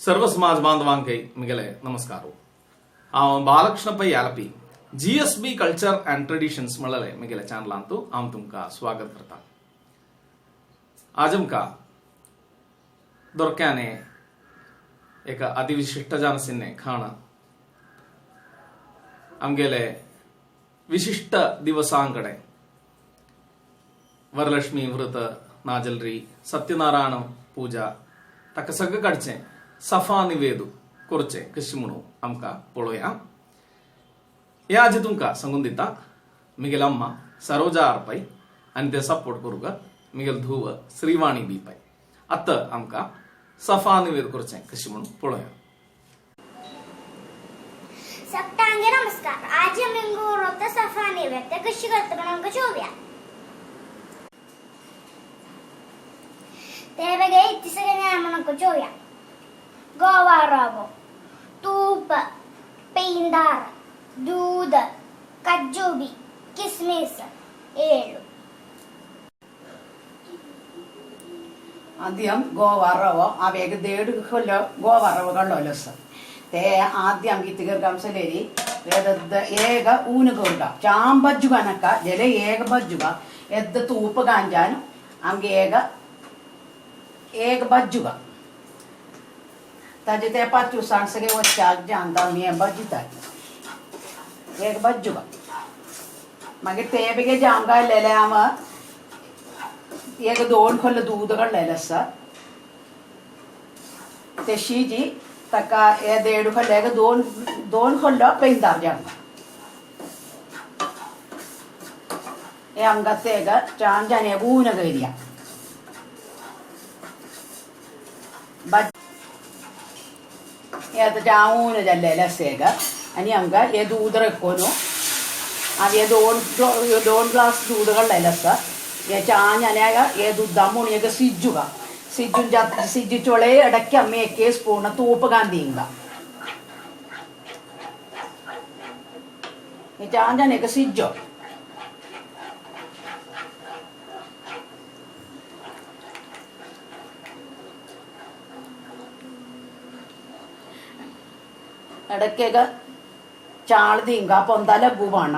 सर्व समाज बांधवांक मिगेले नमस्कार. हांव Balakrishna Pai Alleppey, GSB culture and traditions म्हणलेले मिगेले चॅनलांतू हांव तुमकां स्वागत करता. आज आमकां दोरक्याने एका अतिविशिश्ट जानसिन्ने खाण आमगेले विशिश्ट दिवसांकडे वरलक्ष्मी व्रत, नाजलरी, सत्यनारायण पूजा ताका सगळें काडचें सफा निवेदू करचें कशें म्हणून आमकां पळोवया. हे आजी तुमकां सांगून दिता मिगेल अम्मा सरोजा आर पै आनी ते सपोर्ट करूंक मिगेल धुव श्रीवाणी बी पै. आतां आमकां सफा निवेद करचें कशें म्हणून पळोवया. सप्तांगे नमस्कार. आज आमी गोरोता सफा निवेद कशी करता म्हणून आमकां चोवया. ते बघे इतली सगळें म्हणून चोवया. गोवा रवो, तूप, पेंदार, दूध, कज्जूबी, किसमिस, एळു. ആദ്യം ഗോവറവോ അവയ്ക്ക് ദേട് കൊല്ലോ ഗോവറവ് കള്ളോലസ് തേ ആദ്യം കിത്തികർക്കംസലേരി ഏക ഊന് കൊറുക ചാമ്പജ്ജുക അനക്ക ജല ഏക ബജ്ജുക എദ്ದ തൂപ്പ് കാഞ്ചാനും അങ്ക് ഏക ഏക ബജ്ജുക തജത്തെ പച്ചു സാൺസಗೆ వచ్చాక జాంతా మీ బజ్జుతాయి ఏక బజ్జుക. मगे तेबेगे जामगायलेले आम एक दोन खोल्ल दूद काडलेले आसा ते शिजी ताका हे देड खोल्ले एक दोन दोन खोल्लो पेंदार जामगा हे आमकां ते चान जाने ऊन करिया हे आतां ऊन जाल्लेले आसा हेका आनी आमकां हे दूद रकोनु हांवें दोन दोन ग्लास दूद काडलेले आसा. हे ചാഞ്ഞനേക ഏ ദുദ്ദാമുണിയൊക്കെ സിജ്ജുക സിജ്ജും സിജ്ജിച്ചോളെ ഇടയ്ക്ക് അമ്മയൊക്കെ സ്പൂണ് തൂപ്പ് കാന്തിയുക ചാഞ്ഞനൊക്കെ സിജ്ജോ ഇടയ്ക്കൊക്കെ ചാള് തീങ്ക പൊന്താല ഗുവാണ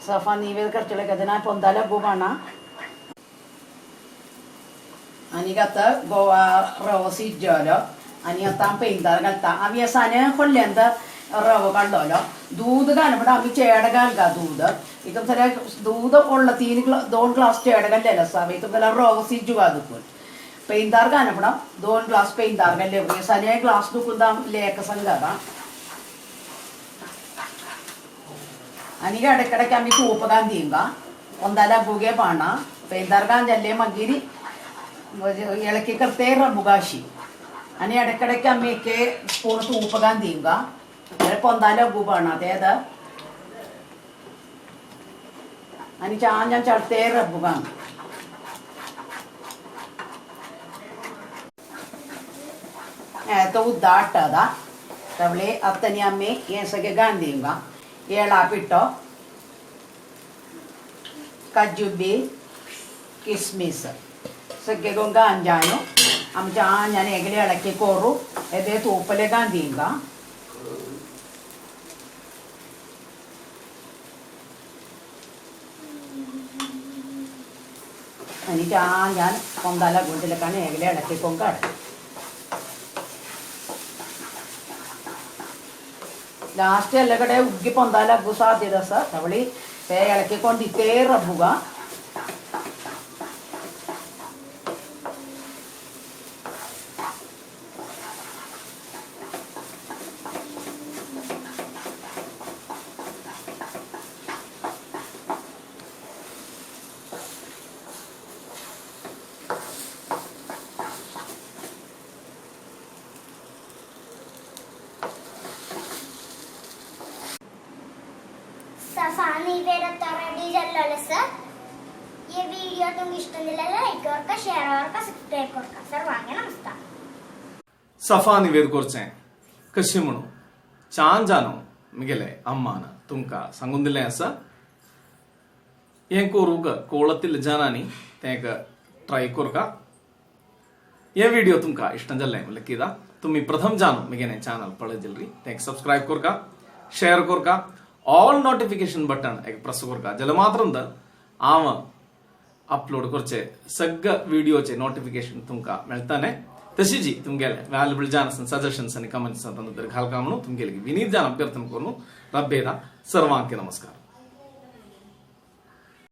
സഫ നീവേദ करचले പൊന്താല ഗുവാണ അനികത്ത ഗോവ റവ സിജ്ജോലോ അനി അത്താൻ പെയ്താൽ കലത്ത അവിയസാന കൊല്ലെന്ത റവ കണ്ടോലോ ദൂത് കാനപ്പെട അമ്മി ചേടകാൽക ദൂത് ഇതും തല ദൂത് ഉള്ള തീന് ദോൺ ഗ്ലാസ് ചേടകല്ലല്ല സാവ ഇതും തല റവ സിജ്ജു കാതുക്കുൻ പെയ്താർ കാനപ്പെടാം ദോൺ ഗ്ലാസ് പെയ്താർ കല്ലേ സനെ ഗ്ലാസ് ദുക്കുന്താം ലേഖ സംഘത അനിക ഇടയ്ക്കിടയ്ക്ക് അമ്മി തൂപ്പകാൻ തീങ്ക ഒന്നല ബുകെ പാണ പെയ്താർകാൻ ജല്ലേ മഗിരി ഇളക്കി കർത്തേ റബുകാശി അനി ഇടയ്ക്കിടയ്ക്ക് അമ്മയ്ക്ക് സ്പൂൺ തൂപ്പകാൻ തീങ്ക പൊന്താല ഗുബാണ് അതേത് അനി ചാഞ്ഞാൻ ചടത്തേ റബ്ബുകാൻ तो ಉದ್ದಾಟದ ತವಳೆ ಅತ್ತನಿ ಅಮ್ಮೆ ಏಸಗೆ ಗಾಂಧಿಂಗ ಏಳಾಪಿಟ್ಟೋ ಕಜ್ಜುಬ್ಬಿ ಕಿಸ್ಮಿಸ್ ಸಗ್ಗೆಗೂ ಗಾಂಜಾನು അമ്മ ഞാൻ എങ്ങനെ ഇളക്കി കോറു എതേ തൂപ്പലെ ഗാന്ധിങ്ക എനിക്ക് ആ ഞാൻ കൊന്താല ഗുണ്ടിലക്കാണ് ഏകലെ ഇളക്കി കൊങ്കാട് ലാസ്റ്റ് ಎಲ್ಲ ಕಡೆ ಉಗ್ಗಿ ಪೊಂದಾಲಾಗು ಸಾಧ್ಯದ ಸರ್ ತವಳಿ ಇಳಕಿಕೊಂಡು ಇತ್ತೇ ರಬ್ಬುಗ. सफा निवेद रेडी जल्लोले सर. ये वीडियो तुम इष्ट लाइक करका, शेयर करका, सब्सक्राइब करका. सर्वांगे नमस्कार. सफा निवेद करचें कशें म्हणून चान जानो मिगेले अम्मान तुमकां सांगून दिलें आसा. हें करूंक कोळतील जनांनी तें ट्राय करका. हे व्हिडिओ तुमकां इश्ट जाल्लें म्हणल्यार कित्याक तुमी प्रथम जाणू म्हगेलें चॅनल पळयत जाल्यार तें सबस्क्रायब करका, शेअर करका, ऑल नोटिफिकेशन बटन एक प्रेस करका, जाल्यार मात्र हांव अपलोड करचे सगळे व्हिडिओचे नोटिफिकेशन तुमकां मेळटलें. तशीच तुमगेले व्हॅल्युबल जान सजेशन्स आनी कमेंट्स घालका म्हणून तुमगेले विनीत जान अभ्यर्थन करून रब्बेदा. सर्वांके नमस्कार.